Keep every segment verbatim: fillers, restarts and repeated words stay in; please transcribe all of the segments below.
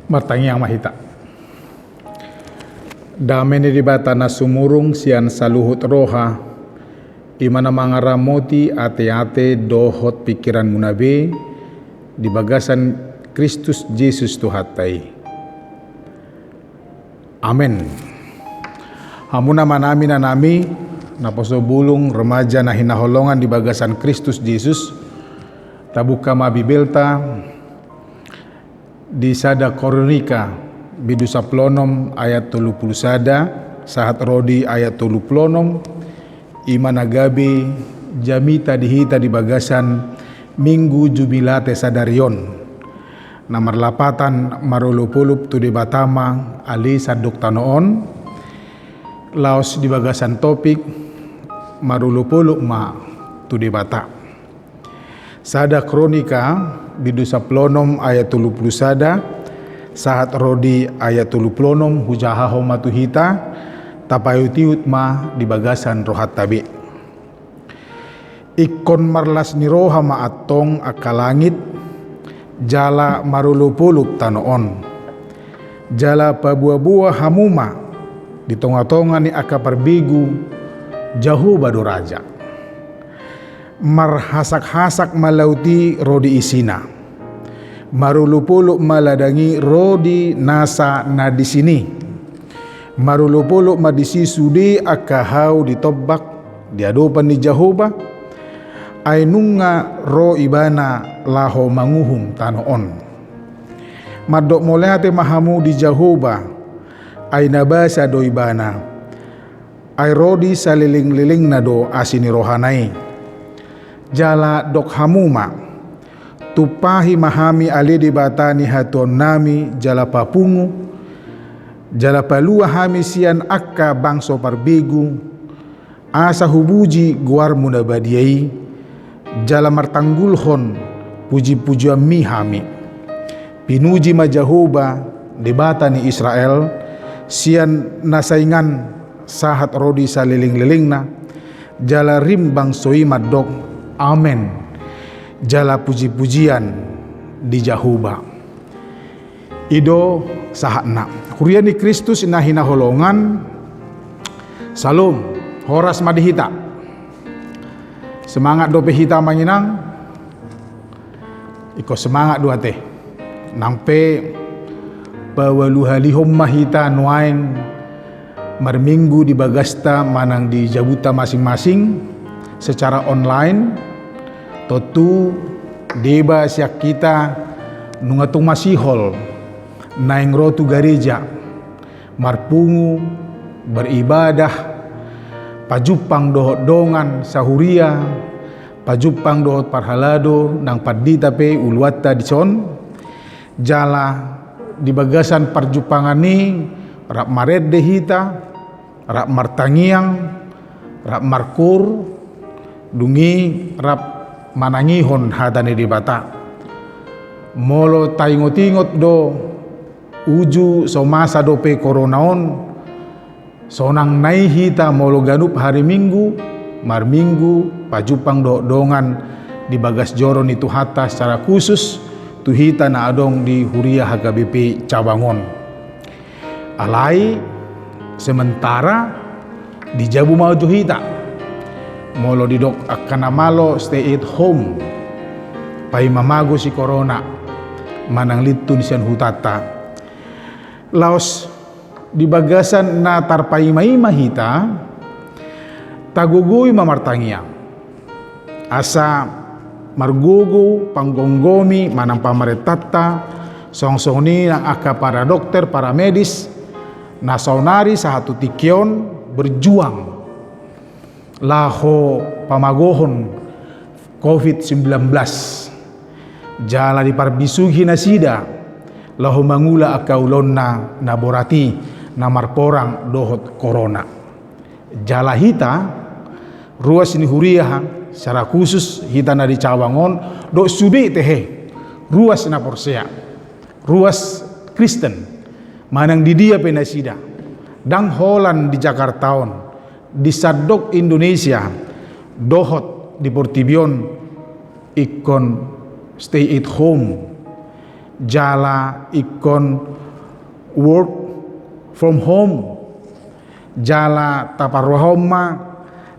Martangiang ma hita. Dame ni Debata na sumurung sian saluhut roha, i ma na mangaramoti ateate dohot pingkiranmuna be di bagasan Kristus Jesus Tuhanta i. Amen. Hamu amanami, inanami, naposo bulung, remaja na hinaholongan di bagasan Kristus Jesus, tabuka ma Bibelta di Sada Kronika, bindu sampulu onom ayat tolu pulu sada, sahat ro di ayat tolu pulu onom, i ma na gabe jamita di hita di bagasan Minggu Jubilate sadari on. Na marlapatan marolopolop tu Debata ma ale sandok tano on, laos di bagasan topik marolopolop ma tu Debata. Sada Kronika, bindu sampulu onom ayat tolu pulu sada, sahat ro di ayat tolu pulu onom, hujahahon ma tu hita, tapaihutihut ma di bagasan rohanta be. Ingkon marlas ni roha ma antong angka langit, jala marolopolop tano on. Jala paboaboa hamu ma di tongatonga ni angka parbegu, Jahowa do raja. Marhasakhasak ma laut i ro di isina. Marolopolop ma ladang i ro di nasa na disini. Marolopolop ma disi sude angka hau di tombak di adopan ni Jahowa, ai nunga ro Ibana laho manguhum tano on. Mandok mauliate ma hamu di Jahowa, ai na basa do Ibana, ai ro di salelenglelengna do asi ni rohana i. Jala dok hamu ma, tumpahi ma hami ale Debata ni hatuaonnami, jala papungu, jala palua hami sian angka bangso parbegu, asa hupuji goarmu na badia i, jala martanggulhon pujipujianmi hami. Pinuji ma Jahowa, Debata ni Israel, sian na saingan sahat ro di salelenglelengna, jala rim bangso i mandok, Amen, jala pujipujian di Jahowa. I do sahatna. Huria ni Kristus na hinaholongan, Syalom, horas ma di hita. Semangat dope hita, amang inang? Ingkon semangat do ate. Nang pe paualuhalihon ma hita nuaeng marminggu di bagasta manang di jabunta masing-masing secara online. Tontu deba sian hita nunga tung masihol naeng ro tu gareja, marpungu, beribadah, pajumpang dohot dongan sahuria, pajumpang dohot parhalado nang pandita pe uluanta dison. Jala di bagasan parjumpangan i rap marende hita, rap martangiang, rap markur, dung i rap manangihon hata ni Debata. Molo taingotingot do uju so masa dope korona on, sonang nai hita molo ganup hari Minggu, marminggu, pajumpang dohot dongan di bagas joro ni Tuhanta secara khusus tu hita na adong di huria H K B P cabang on. Alai sementara di jabu ma jo hita. Molo didok angka na malo stay at home, paima mago si korona manang lintun sian hutanta. Laos di bagasan na tarpaimaima hita, tagogoi ma martangiang asa margogo panggomgomi manang pamarentanta, songon i nang angka para dokter, para medis na saonari sahat tu tingki on berjuang laho pamagohon covid sembilan belas. Jala diparbisuhi nasida laho mangula angka ulaonna na borat i na marporang dohot korona. Jala hita ruas ni huria, secara khusus hita na di cabang on, dohot sude tehe ruas na porsea, ruas Kristen, manang di dia pe nasida, ndang holan di Jakarta on, di sandok Indonesia dohot di portibi on, ingkon stay at home. jala ingkon work from home, jala taparrohahon ma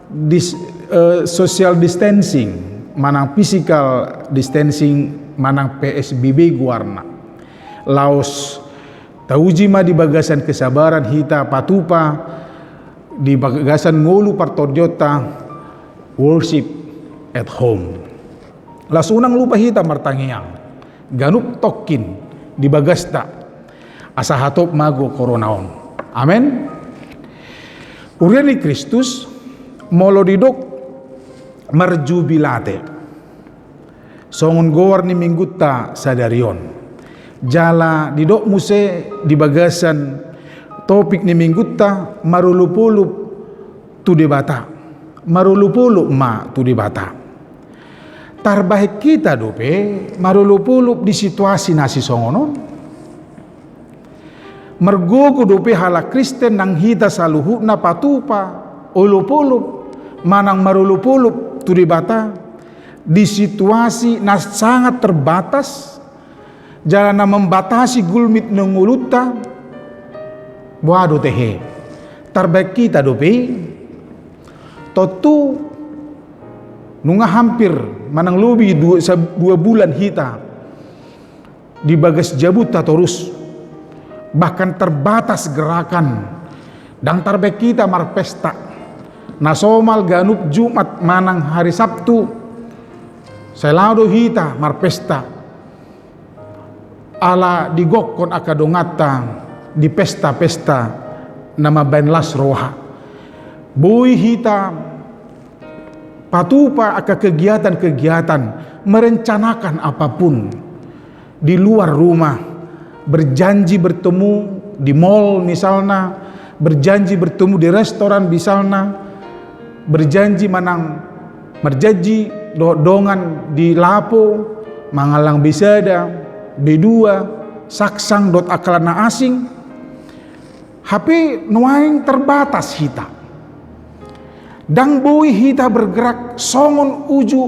dis-, eh, social distancing, manang physical distancing, manang P S B B goarna. Laos tauji ma di bagasan kesabaran hita patupa di bagasan ngolu partondionta, worship at home. Laos unang lupa hita martangiang ganup tongkin di bagasta, asa hatop mago corona on. Amen. Huria ni Kristus, molo didok marjubilate, songon goar ni minggunta sadari on. Jala didok muse di bagasan topik ni minggunta, marolopolop tu Debata. Marolopolop ma tu Debata. Tarbahen hita dope marolopolop di situasi na sisongon on? Margogo dope halak Kristen nang hita saluhutna patupa olopolop manang marolopolop tu Debata di situasi na sangat terbatas, jala na membatasi gulmit ni ngolunta? Boha do tehe? Tarbahen hita dope i? Tontu nunga hampir manang lobi dua, sa-, dua bulan hita di bagas jabunta torus, bahkan terbatas gerakan. Ndang tarbahen hita marpesta. Na somal ganup Jumat manang hari Sabtu, sai laho do hita marpesta. Ala digokhon angka donganta di pesta-pesta na mambahen las roha. Boi hita patupa angka kegiatan-kegiatan, merencanakan apapun di luar rumah, berjanji bertemu di mall misalna, berjanji bertemu di restoran misalna, berjanji manang, marjanji dohot dongan di lapo, mangallang be sada, be dua, saksang dohot angka na asing. Hape nuaeng terbatas hita. Ndang boi hita bergerak songon uju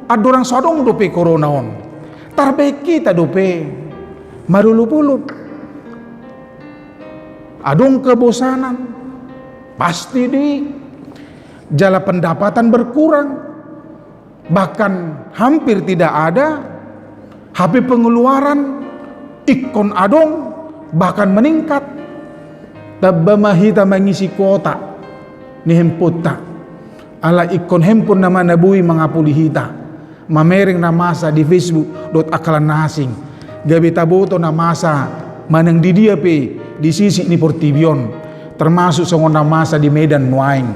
andorang so adong dope corona on. Tarbahen hita dope marolopolop. Adong kebosanan, pasti do i. Jala pendapatan berkurang, bahkan hampir tidak ada. Hape pengeluaran ingkon adong, bahkan meningkat. Tamba ma hita mangisi kuota ni handphoneta. Ala ingkon handphone nama na boi mangapuli hita mamereng na masa di Facebook dohot angka na asing. Gabe taboto na masa manang di dia pe di sisi ni portibi on, termasuk songon na masa di Medan nuaeng,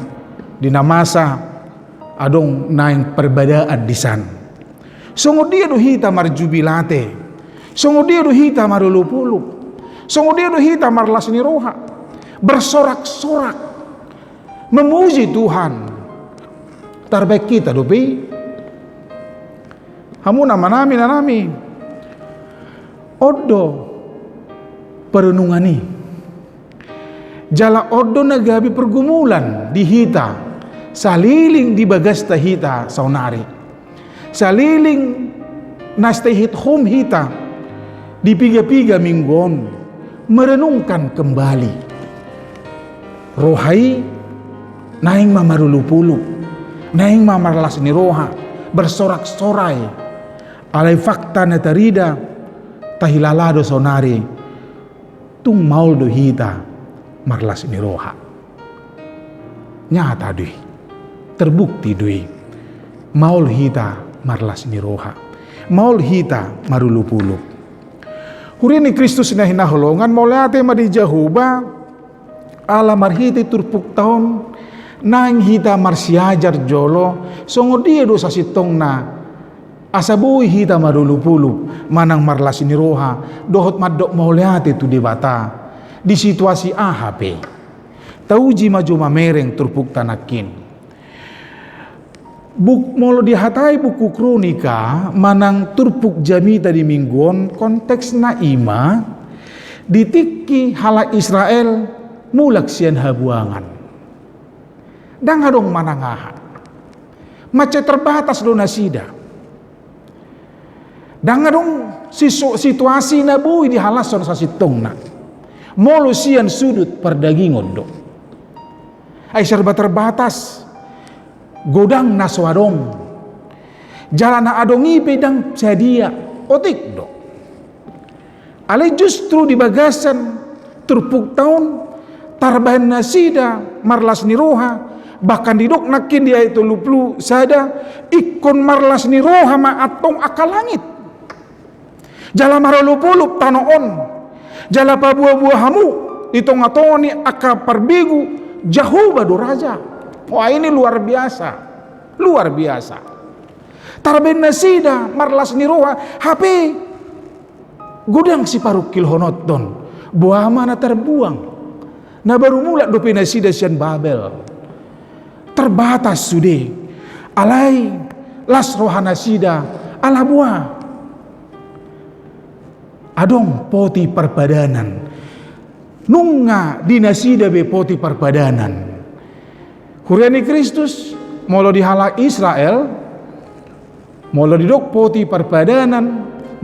di na masa adong naeng perbadaan di san. Songon dia do hita marjubilate? Songon dia do hita marolopolop? Songon dia do hita marlas ni roha, bersorak-sorak, memuji Tuhan? Tarbahen hita dope i? Hamu amanami, inanami, on do perenungan i. Jala on do na gabe pergumulan di hita saliling di bagasta hita saonari. Saliling na stay at home hita di piga-piga minggu on, merenungkan kembali. Roha i naeng ma marolopolop, naeng ma marlas ni roha, bersorak-sorai. Alai fakta na tarida, tahilala do saonari, tung maol do hita marlas ni roha. Nyata do i, terbukti do i. Maol hita marlas ni roha, maol hita marolopolop. Huria ni Kristus na hinaholongan, mauliate ma di Jahowa, ala marhite turpukta on naeng hita marsiajar jolo songon dia do sasintongna asa boi hita marolopolop manang marlas ni roha dohot mandok mauliate tu Debata di situasi aha pe. Tauji ma jo mamereng turpukta nangkin. Buk-, molo dihatai buku Kronika manang turpuk jamita di minggu on, konteksna i ma di tingki halak Israel mulak sian habuangan. Ndang adong manang aha. Mansai terbatas do nasida. Ndang adong sisu-, situasi na boi dihalashon sasintongna molo sian sudut pardagingon do. Ai serba terbatas, godang na so adong. Jala na adong i pe ndang sadia, otik do. Alai justru di bagasan turpukta on, tarbahen nasida marlas ni roha, bahkan didok nangkin di ayat tolu pulu sada, ingkon marlas ni roha ma antong angka langit. Jala marolopolop tano on, jala paboaboa hamu di tongatonga ni angka parbegu, Jahowa do raja. Wah, ini luar biasa. Luar biasa. Tarbahen nasida marlas ni roha, hape godang siparungkilhononhon, boha ma na tarbuang. Na baru mulak dope nasida sian Babel. Terbatas sude. Alai las roha nasida, ala boha? Adong poti parpadanan. Nunga di nasida be poti parpadanan. Huria ni Kristus, molo di halak Israel, molo didok poti parpadanan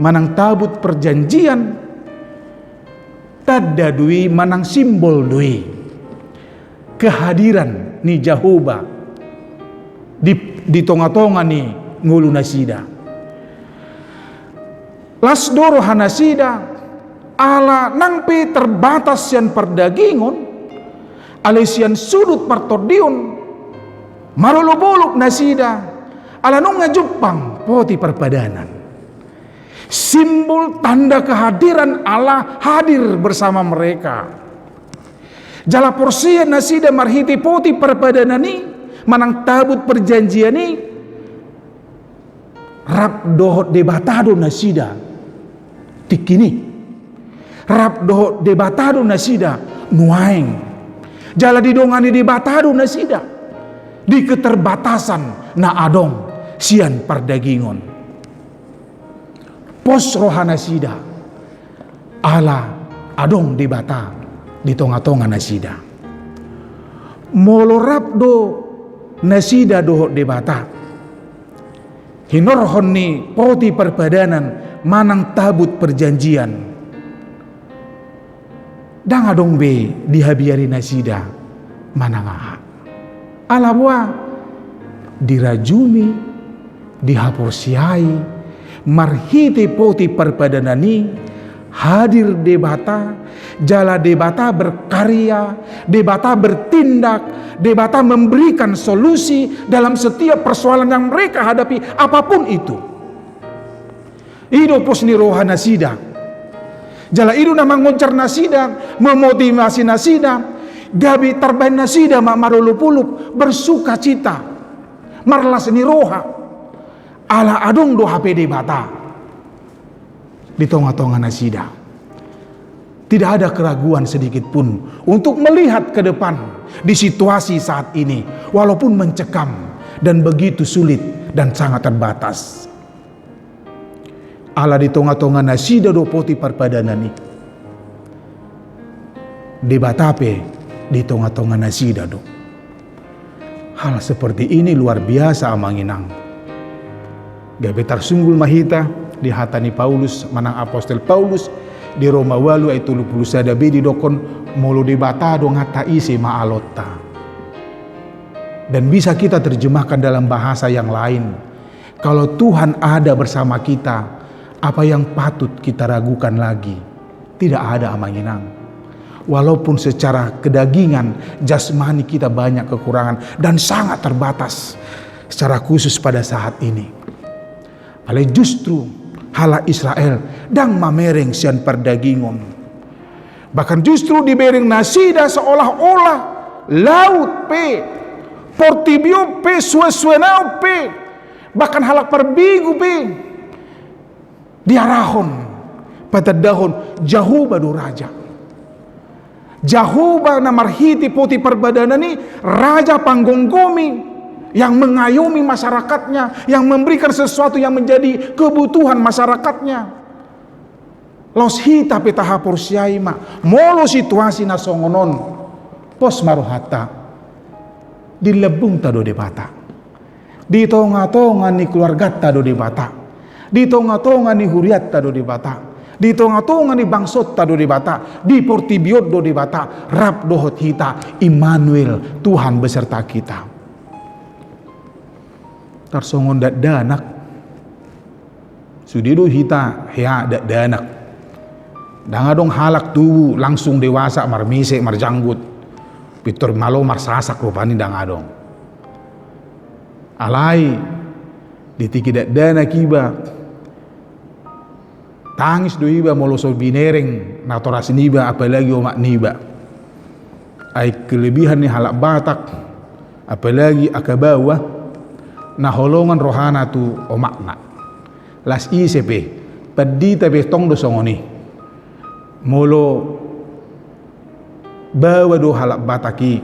manang tabut perjanjian, tanda do i manang simbol do i kehadiran ni Jahowa di, di tongatonga ni ngolu nasida. Las do roha nasida, ala nang pe terbatas sian pardagingon, alai sian sudut partondion, marolopolop nasida, ala nunga jumpang poti parpadanan. Simbol tanda kehadiran Allah hadir bersama mereka. Jala porsea nasida marhite poti parpadanan i, manang tabut perjanjian i, rap dohot Debata do nasida tingki i. Rap dohot Debata do nasida nuaeng. Jala didongani Debata do nasida di keterbatasan na adong sian pardagingon. Pos roha nasida, ala adong Debata di tongatonga nasida. Molo rap do nasida dohot Debata, hinorhon ni poti parpadanan manang tabut perjanjian, ndang adong be dihabiari nasida manang aha. Ala boha? Dirajumi, dihaporseai, marhite poti parpadanan i, hadir Debata, jala Debata berkarya, Debata bertindak, Debata memberikan solusi dalam setiap persoalan yang mereka hadapi, apapun itu. I do pos ni roha nasida. Jala i do na mangonjar nasida, memotivasi nasida, gabe tarbahen nasida ma marolopolop, bersukacita, marlas ni roha. Ala adong do hape Debata di tongatonga nasida. Tidak ada keraguan sedikit pun untuk melihat ke depan di situasi saat ini, walaupun mencekam dan begitu sulit dan sangat terbatas. Ala di tongatonga nasida do poti parpadanan i. Debata pe di tongatonga nasida do. Hal seperti ini luar biasa, amang inang. Gabe tarsunggul ma hita di hata ni Paulus, manang apostel Paulus, di Roma ualu ayat tolu pulu sada be didokkon, molo Debata do nganta, ise ma alonta. Dan bisa kita terjemahkan dalam bahasa yang lain, kalau Tuhan ada bersama kita, apa yang patut kita ragukan lagi? Tidak ada, amang inang. Walaupun secara kedagingan, jasmani kita banyak kekurangan dan sangat terbatas, secara khusus pada saat ini. Alai justru halak Israel ndang mamereng sian pardagingon. Bahkan justru dibereng nasida seolah-olah laut pe, portibi on pe, suansuan on pe, bahkan halak parbegu pe diarahon, patandahon Jahowa do raja. Jahowa na marhite poti parpadanan i, raja panggomgomi, yang mengayomi masyarakatnya, yang memberikan sesuatu yang menjadi kebutuhan masyarakatnya. Laos hita pe tahaporseai ma, molo situasi na songon on, pos ma rohanta. Di lambungta do Debata. Di tongatonga ni keluarganta do Debata. Di tonga-tonga ni hurianta do Debata. Di tonga-tonga ni bangsonta do Debata. Di portibi on do Debata. Rap dohot hita, Immanuel, Tuhan beserta kita. Tarsongon dakdanak. Sude do hita hea dakdanak. Ndang adong halak tubu langsung dewasa, marmise, marjanggut. Pintor malo marsasak rupani, ndang adong. Alai, di tingki dakdanak iba, tangis do iba molo so binereng natoras niba, apalagi omak niba. Ai kelebihan ni halak Batak, apalagi angka baoa, na holongan rohana tu omakna. Las ise pe, pandita pe tong do songon i. Molo baoa do halak Batak i,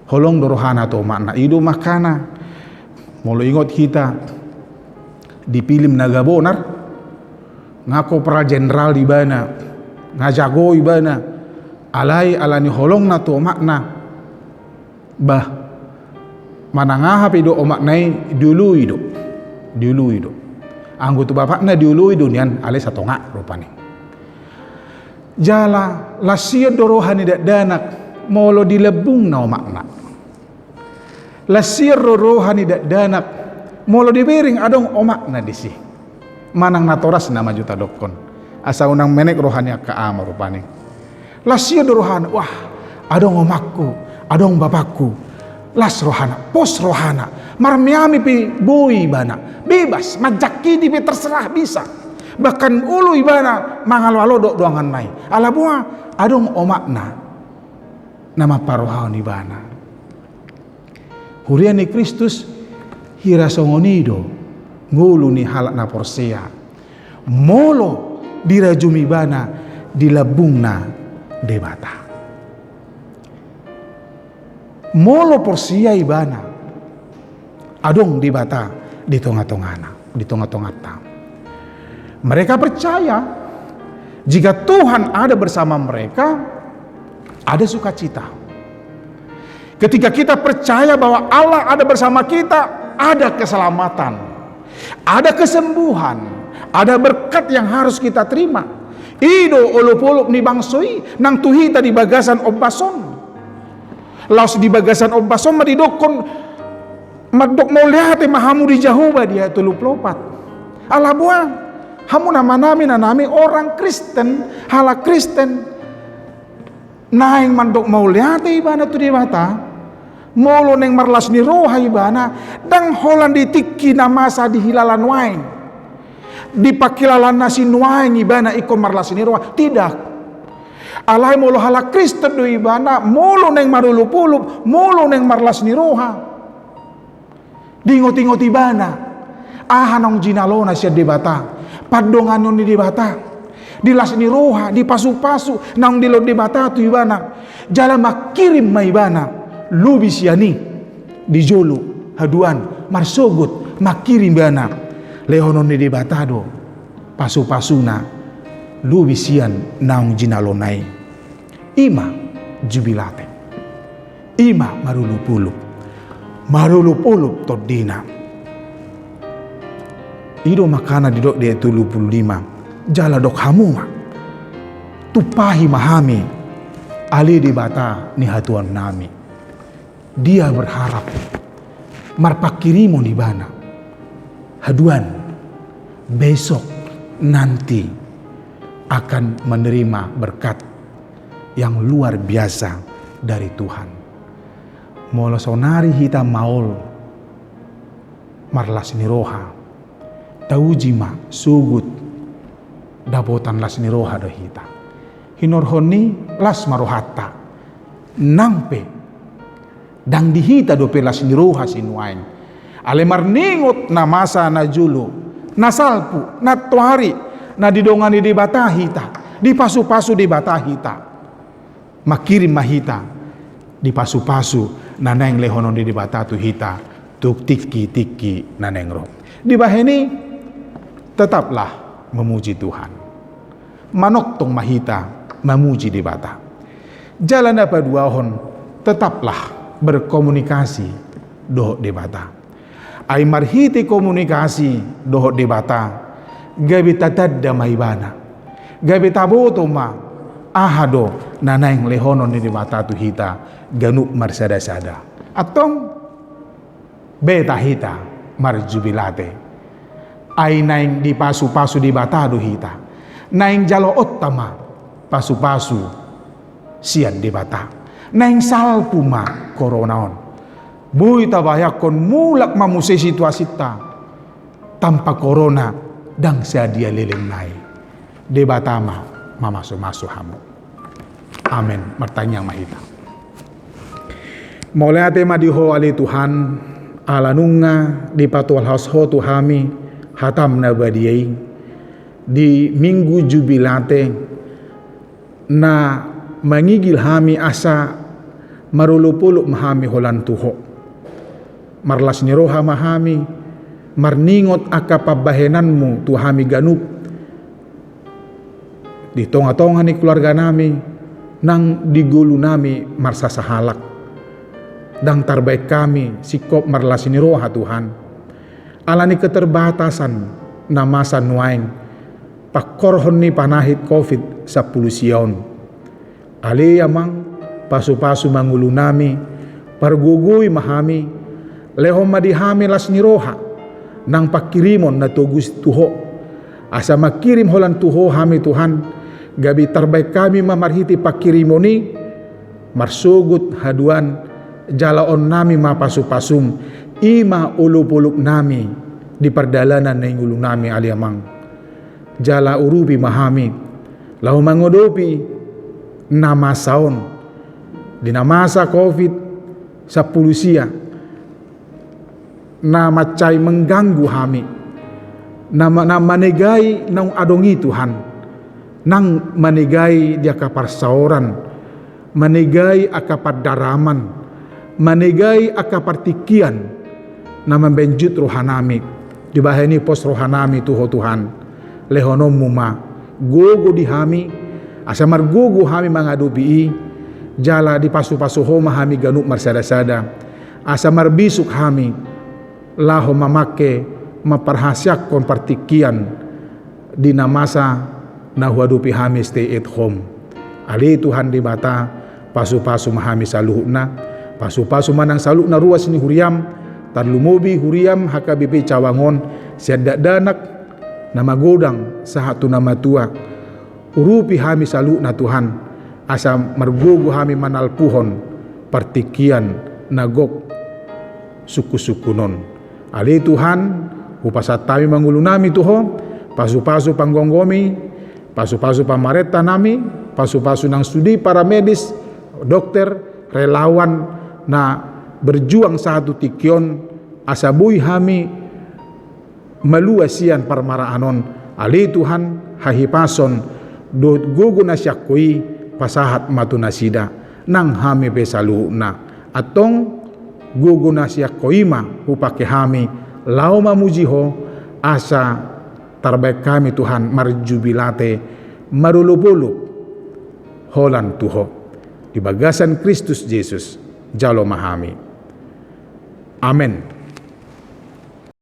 holong do rohana tu omakna. I do makana, molo ingot hita di film Naga Bonar, nga kopral jenderal ibana, nga jago ibana, alai ala ni holongna tu omakna, bah, manang aha pe didok omakna i, dioloi do, dioloi do. Anggo tu bapakna dioloi do nian, alai satonga rupani. Jala las hian do roha ni dakdanak molo di lambungna omakna. Las hian do roha ni dakdanak molo dibereng adong omakna disi. Manang natorasna ma jo tadokkon, asa unang menek roha ni angka ama rupani. Las hian do rohana, wah, adong omakku, adong bapakku. Las rohana, pos rohana. Marmeami pe boi ibana, bebas, manjangkiti pe terserah, bisa. Bahkan olo ibana mangaloalo dohot donganna i. Ala boha? Adong omakna na mamparrohahon ibana. Huria ni Kristus, hira songon i do ngolu ni halak na porsea molo dirajumi ibana di lambungna Debata. Molo porsea ibana, adong Debata di tonga-tongana, di tonga-tonganta. Mereka percaya, jika Tuhan ada bersama mereka, ada sukacita. Ketika kita percaya bahwa Allah ada bersama kita, ada keselamatan, ada kesembuhan, ada berkat yang harus kita terima. I do olop-olop ni bangso i nang tu hita di bagasan ombas on. Laos di bagasan ombas on ma didokkon, mandok mauliate ma hamu di Jahowa, di ayat tolu pulu opat. Ala boha? Hamu na manami, na nami orang Kristen, halak Kristen. Naeng mandok mauliate ibana tu Debata, molo naeng marlas ni roha ibana, ndang holan di tingki na masa dihilala nuaeng. Di pangkilalaan na sinuaeng ibana ingkon marlas ni roha, tidak. Alai molo halak Kristen do ibana, molo naeng marolop-olop, molo naeng marlas ni roha, diingot-ingot ibana aha naung jinalona sian Debata, pandonganon ni Debata, di las ni roha, di pasu-pasu naung dilehon Debata tu ibana. Jala mangkirim ma ibana lobi sian i, di jolo, haduan, marsogot, mangkirim ibana lehonon ni Debata do pasu-pasuna lobi sian naung jinalona i. I ma jubilate. I ma marolop-olop. Marolop-olop tondina. I do makana didok di ayat tolu pulu lima, jala dok hamu ma, tumpahi ma hami ale Debata ni hatuaonnami. Dia berharap marpangkirimon ibana, haduan, besok, nanti akan menerima berkat yang luar biasa dari Tuhan. Molo saonari hita maol marlas ni roha, tauji ma, sogot, dapotan las ni roha do hita. Hinorhon ni las ma rohanta. Nang pe ndang di hita dope las ni roha sinuaeng, alai marningot na masa na jolo, na salpu, na toari, na didongani Debata hita, dipasu-pasu Debata hita. Mangkirim ma hita di pasu-pasu na naeng lehonon ni Debata tu hita tu tingki-tingki na naeng ro. Dibahen i, tetaplah memuji Tuhan. Manongtong ma hita mamuji Debata. Jala na paduahon, tetaplah berkomunikasi dohot Debata. Ai marhite komunikasi dohot Debata, gabe tatanda ma ibana, gabe taboto ma aha do na naeng lehonon ni Debata tu hita ganup marsada-sada. Antong beta hita marjubilate. Ai naeng dipasu-pasu Debata do hita. Naeng jaloonta ma pasu-pasu sian Debata. Naeng salpu ma korona on. Boi tabayangkon mulak ma muse situasinta tanpa korona ndang sadia leleng nai. Debata ma mamasu-masu hamu. Amen. Martangiang ma hita. Mauliate ma di Ho ale Tuhan, ala nunga dipatolhas Ho tu hami hataM na badia i di Minggu Jubilate, na mangigil hami asa marolop-olop ma hami holan tu Ho. Marlas ni roha ma hami marningot angka pambahenanMu tu hami ganup, di tonga-tonga ni keluarganami nang di ngolunami marsasahalak. Ndang tarbaen hami singkop marlas ni roha Tuhan, ala ni keterbatasan na masa nuaeng, pangkorhon ni panahit covid sampulu sia on. Ale Amang, pasu-pasu ma ngolunami, pargogoi ma hami, lehon ma di hami las ni roha nang pangkirimon na togu tu Ho, asa mangkirim holan tu Ho hami Tuhan. Gabe tarbaen hami ma marhite pangkirimon i marsogot haduan, jaloonnami ma pasu-pasuM, i ma olop-olopnami di pardalanan ni ngolunami ale Amang. Jala urupi ma hami laho mangadopi na masa on, di na masa covid sampulu sia, na mansai mengganggu hami, na ma-, na manegai naung adong i Tuhan, nang manegai di angka parsaoran, manegai angka pandaraman, manegai angka partingkian, na mambaen jut rohanami, dibahen i pos rohanami tu Ho Tuhan. LehononMu ma gogo di hami, asa margogo hami mangadopi i, jala dipasu-pasu Ho ma hami ganup marsada-sada, asa marbisuk hami laho mamangke, mamparhaseangkon partingkian di na masa na huadopi hami stay at home. Ale Tuhan Debata, pasu-pasu ma hami saluhutna, pasu-pasu ma nang saluhutna ruas ni huriaM, tarlumobi huriaM H K B P Cawang on, sian dakdanak na magodang sahat tu na matua. Urupi hami saluhutna Tuhan, asa margogo hami manalpuhon partingkian na gok sungkun-sungkun on. Ale Tuhan, hupasahat hami ma ngolunami tu Ho, pasu-pasu panggomgomi, pasu-pasu pamarentanami, pasu-pasu nang sude paramedis, dokter, relawan na berjuang sahat tu tingki on, asa boi hami malua sian parmaraan on. Ale Tuhan, hahipason dohot gogo na sian Ho i pasahat ma tu nasida, nang hami pe saluhutna. Antong gogo na sian Ho i ma hupangke hami laho mamuji Ho, asa tarbaen hami Tuhan marjubilate, marolop-olop holan tu Ho. Di bagasan Kristus Jesus jalo ma hami. Amen.